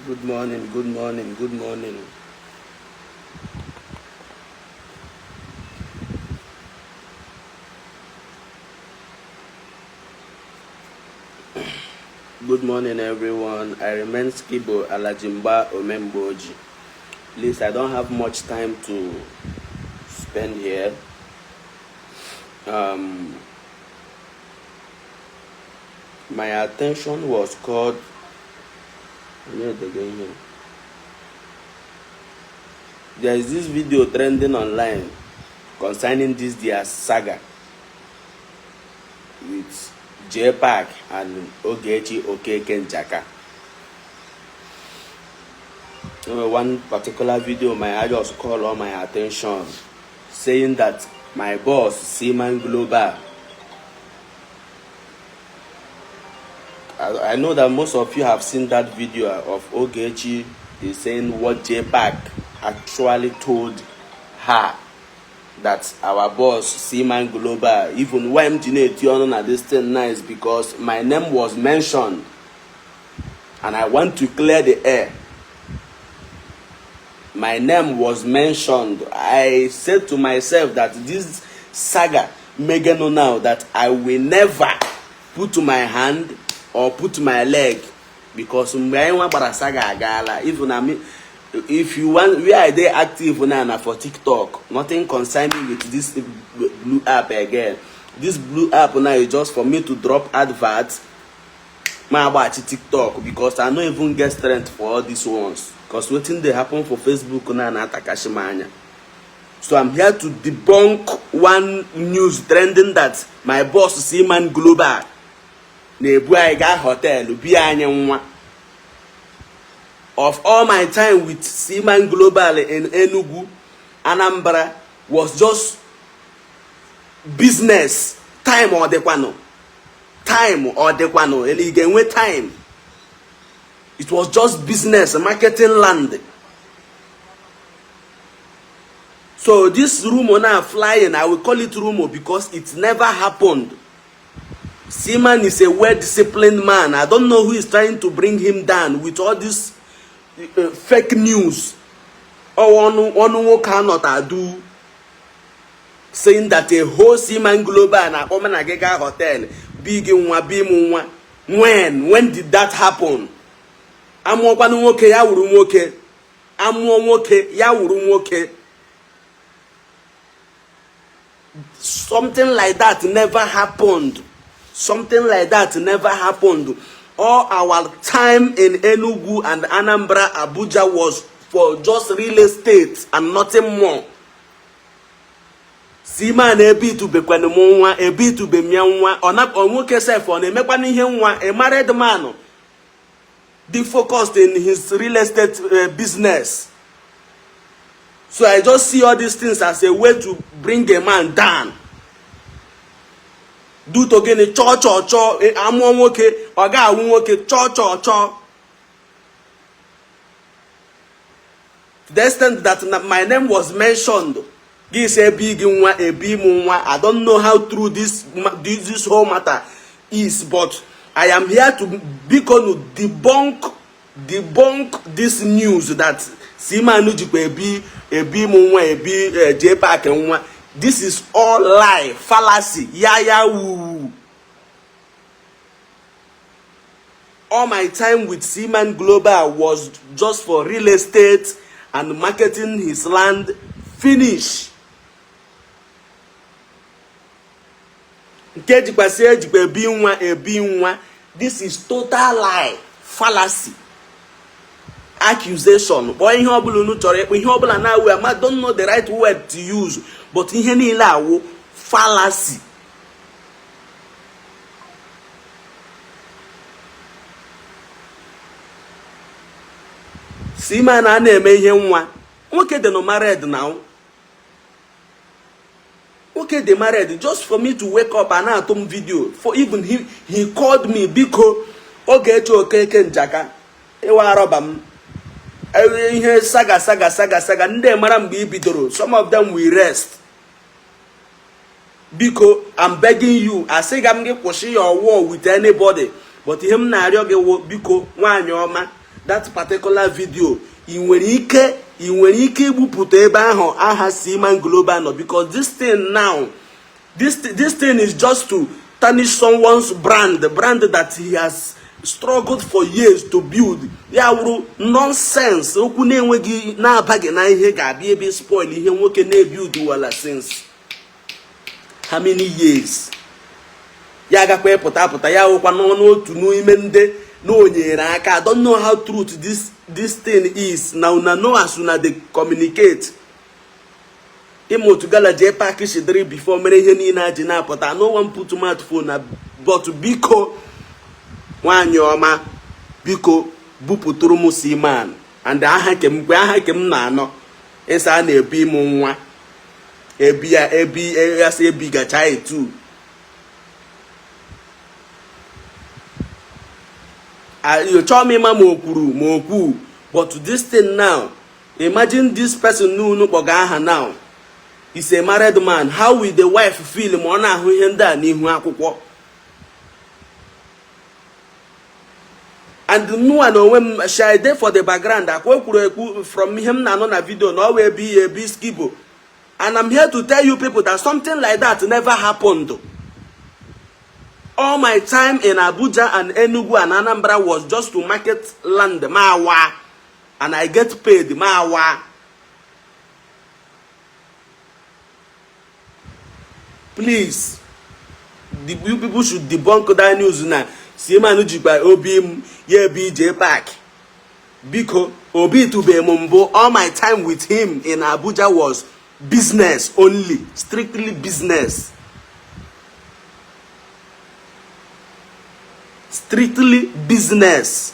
Good morning, good morning, good morning. Good morning, everyone. I remain Skibo Alajimba Omemgboji. Please, I don't have much time to spend here. My attention was called. There is this video trending online concerning this their saga with JPAC and Ogechi Okeke Njaka. One particular video my I just called all my attention, saying that my boss, Seaman Global. I know that most of you have seen that video of Ogechi is saying what JPAC actually told her, that our boss, Seaman Global, even when m ji na-eti ọnụ na this thing now is because my name was mentioned and I want to clear the air. My name was mentioned. I said to myself that this saga megeno now, that I will never put my hand or put my leg, because mgbe anyị nwa gbara saga agaala. Even na me, if you want where I dey active now na for TikTok. Nothing concern me with this blue app again. This blue app now is just for me to drop adverts ma agbachi TikTok, because I no even get strength for all these ones, because wetin dey happen for Facebook now na atakashi m anya. So I'm here to debunk one news trending that my boss, Seaman Global, na-ebu anyị gaa hotel bie anyị nwa. Of all my time with Seaman Global in Enugu, Anambra, was just business time. Ọ dịkwanụ time, ọ dịkwanụ ị ga-enwe time. It was just business, marketing land. So this rumor now flying, I will call it rumor because it never happened. Seaman is a well-disciplined man. I don't know who is trying to bring him down with all this fake news. Ọnụ ọnụ nwoke anọta adu saying that a whole Seaman Global na-akpọ m na gị gaa hotel bi gị nwa bi m nwa. When did that happen? Amụọkwanụ nwoke ya wuru nwoke, amụọ nwoke ya wuru nwoke. Something like that never happened. Something like that never happened. All our time in Enugu and Anambra, Abuja, was for just real estate and nothing more. Seaman ebitubekwana m nwa, ebitube m ya nwa. Ọ na nwoke sef ọ na-emekwana ihe nwa. A married man dị focused in his real estate business. So I just see all these things as a way to bring a man down due to gịnị? Chọọ chọọ chọọ, amụọ nwoke ọ ga-awụ nwoke, chọọ chọọ chọọ. To the extent that my name was mentioned, gị sị ebi gị nwa, ebi m nwa. I don't know how true this whole matter is, but I am here to biko debunk this news that Seaman jikwa ebi ebi m nwa, ebi JPAC nwa. This is all lie, fallacy, ya wuwu. All my time with Seaman Global was just for real estate and marketing his land. Finish. Nke ejikwasị ejikwa ebi nwa, ebi nwa, this is total lie, fallacy, accusation. Kpọọ ihe ọbụla unu chọrọ ịkpọ, ihe ọbụla na-awụ ama, don't know the right word to use, but ihe niile awụ fallacy. Seaman a na-eme ihe nwa, nwoke dị no married now, nwoke dị married. Just for me to wake up and na-atụ m video for even he called me, "Biko, Ogechi Okeke Njaka, ịwa rọba m ihe saga saga saga saga ndị mara mgbe i bidoro, some of them will rest. Biko, I'm begging you, asịga m gị kwụsị your war with anybody, but ihe m na-arịọ gị wụ, biko, nwaanyị ọma, That particular video, ị nwere ike igbupụta ebe ahụ aha Seaman Global nọ, because this thing now, this thing is just to tarnish someone's brand, the brand that he has struggled for years to build. Ya wụrụ nonsense, okwu na-enweghị na-abaghị na ihe ga-abịa ebe spoil ihe nwoke na-ebuild wala since how many years. Ya agakwa ịpụta apụta, ya wụkwa n'ọnụ otu n'ime ndị na o nyere aka. I don't know how truth this thing is na una know as una dey communicate. Ịma otu gala jee park shidiri before mere ihe niile a ji na-apụta. No one put mouth phone na, but biko, nwanyị ọma, biko bupụtụrụ m Seaman and aha nke m, aha nke m na-anọ ịsa a na-ebi m nwa ebi ya ebi ya sị ebigacha etu chọọ m ịma ma o kwuru ma o kwu. But this thing now, imagine this person n'unu kpọga aha now is a married man. How will the wife feel ma ọ na-ahụ ihe ndị a n'ihu akwụkwọ? And nua na onwe m shall for the background akwa ekwuru ekwu from ihe m na-anụ na video na ọ wee bi ya ebi skibo. And I'm here to tell you people that something like that never happened. All my time in Abuja and Enugu and Anambra was just to market land mawa, and I get paid mawa. Please, you people should debunk that news na Seaman jikwa obi m ya ebe ije park. Biko, obi tube m mbụ. All my time with him in Abuja was business only, strictly business, strictly business.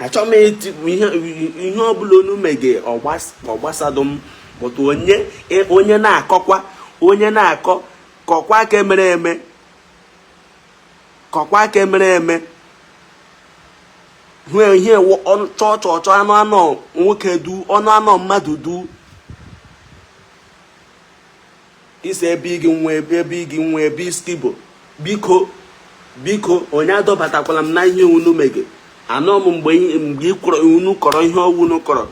Achọ m ihe ọbụla unu mege ọgbasado m, but onye na-akọkwa, onye na-akọ kọkwa ka emere eme, kọkwa ka emere eme. Hụ ihe chọọ chọọ chọọ anụ anọ nwoke du ọnụ anọ mmadụ du isi ebe gị nwa ebe gị nwa ebe skibo. Biko, biko, onye adọbatakwala m na ihe unu mege. Anọ m mgbe unu kọrọ ihe ọwụ unu kọrọ.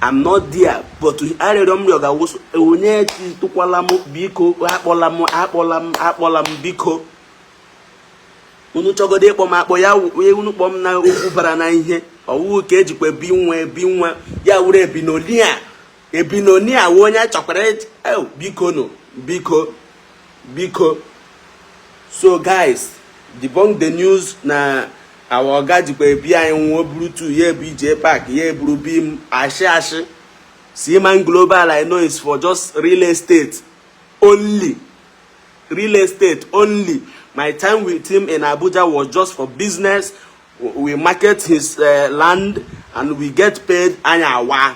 I'm not there, but arịrịọ m rịọ ga-awụsụ onye tụkwala m. Biko, akpọla m, akpọla m, akpọla m. Biko, unu chọgodo ịkpọ m akpọ ya, unu kpọọ m na okwu bara na ihe ọwụwụ ka ejikwa ebi nwa ebi nwa ya wuru ebinonia ebinonia wụ onye chọkwara. Biko nụ, biko, biko. So guys, debunk the news na our oga jikwa ebi anyị nwa buru tu ya ebu ije park ya eburu bi m. Ashị ashị. Seaman Global, I know, is for just real estate only, real estate only. My time with him in Abuja was just for business. We market his land and we get paid anyawa.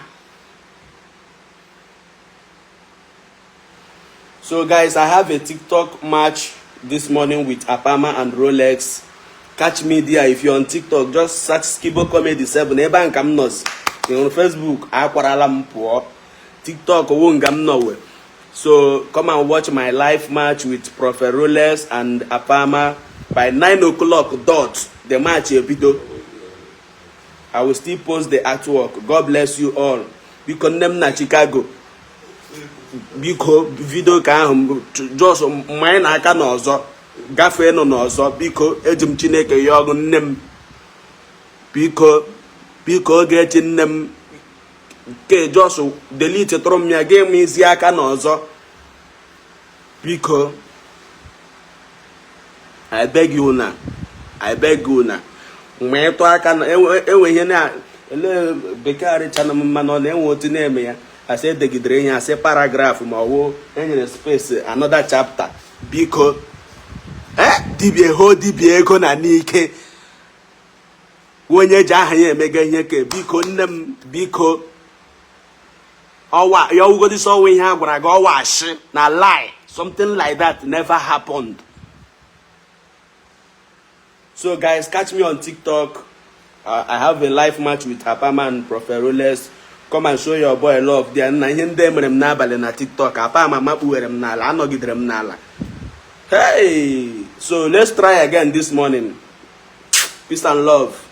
So guys, I have a TikTok match this morning with Apama and Rolex. Catch me there. If you're on TikTok, just search Skibo Comedy 7. Ebe a nka m nọzi on Facebook, akwarala m pụọ. TikTok wo nga m nọwe. So come and watch my live match with Prophet Rolex and Apama by 9 o'clock dot. The match ebido. I will still post the artwork. God bless you all. Biko, nne m na Chicago, biko, video ka ahụ jos mmanye na aka n'ọzọ gafee nọ n'ọzọ. Biko, eji m Chineke ya ọgụ nne m. Biko, biko, Ogechi nne m ke jos delete tụrụ m ya ga eme isi aka n'ọzọ. Biko, I beg you na, I beg you na mgbe ịtụ aka na enwe ihe na ele bekee arịchana m mma na ọ na-enwe otu na-eme ya asị edegidere ihe asị paragraph ma ọ wụ enyere space another chapter. Biko, eh, dibia ho dibia ego na n'ike onye ji aha ya emega ihe ke. Biko, nne m, biko, ọwa ya ọwụgodi sọ ọwa ihe a gwara gị ọwa ashị na lie. Something like that never happened. So guys, catch me on TikTok. I have a live match with Apama and Prophet Rolex. Come and show your boy love there. Na ihe ndị emere m n'abalị na TikTok, Apama makpughere m n'ala, anọgidere m n'ala. Hey, so let's try again this morning. Peace and love.